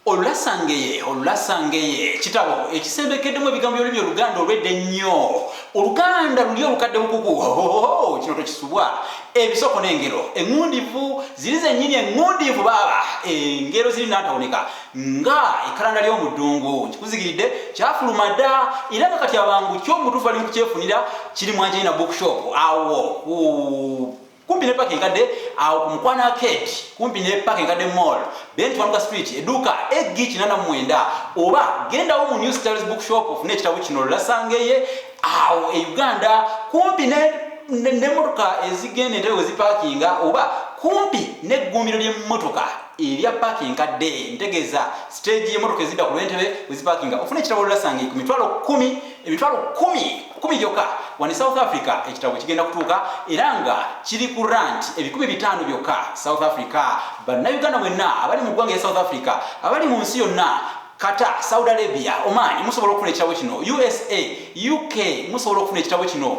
Olulasangeye, Olulasangeye kitabo ekisembekeddemu ebigambo by'olulimi Oluganda olw'edda ennyo. Oluganda luli olukadde bukuku, hohoho, kino tokisubwa. Ebisoko n'engero eŋŋundivu ziri zennyini eŋŋundivu baaba engero ziri nantawoneka nga ekkalanda ly'omu ddungu. Nkikuzigiridde kyafuluma dda era nga kati abangu kyo mutuufu bali mu kukyefunira kiri mu Angelina Bookshop awo ku kumpi ne paka enkadde awo ku Mukwano Arcade kumpi ne paka enkadde mall Ben Kiwanuka Street edduuka EG 89 oba gendawo mu New Styles Bookshop ofune ekitabo kino Lulasangeye awo e Uganda kumpi ne n'emmotoka ezigenda entebe we zipaakinga oba kumpi n'eggumbiro ly'emmotoka erya paaka enkadde ntegeeza siteegi y'emmotoka ezidda ku lw'entebe we zipaakinga ofune ekitabo Lulasangeye ku 100,000 100,000 gyokka. Wano e South Africa ekitabo kigenda kutuuka era nga kiri ku rand 500 byokka South Africa. Bannayuganda mwenna abali mu ggwanga erya South Africa, abali mu nsi yonna, Qatar, Saudi Arabia, Oman, musobola okufuna ekitabo kino. USA, UK musobola okufuna ekitabo kino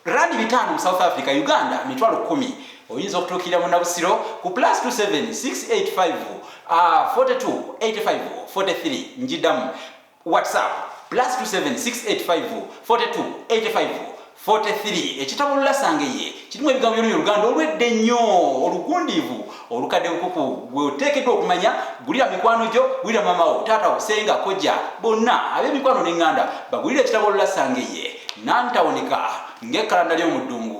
rand 500 mu South Africa, Uganda 100,000. Oyinza okutuukirira munnabusiro ku plus 27 685 42 85 43. Njiddamu, WhatsApp plus 27 685 42 85 43. Ekitabo Lulasangeye kirimu ebigambo by'olulimi Oluganda olw'edda ennyo olugundiivu olukadde bukuku gwe oteekeddwa okumanya. Gulira mikwano gyo, gulira maama wo, taata wo, senga, kojja, bonna ab'emikwano n'eŋŋanda bagulire ekitabo Lulasangeye nantawoneka ng'ekkalanda ly'omu ddungu.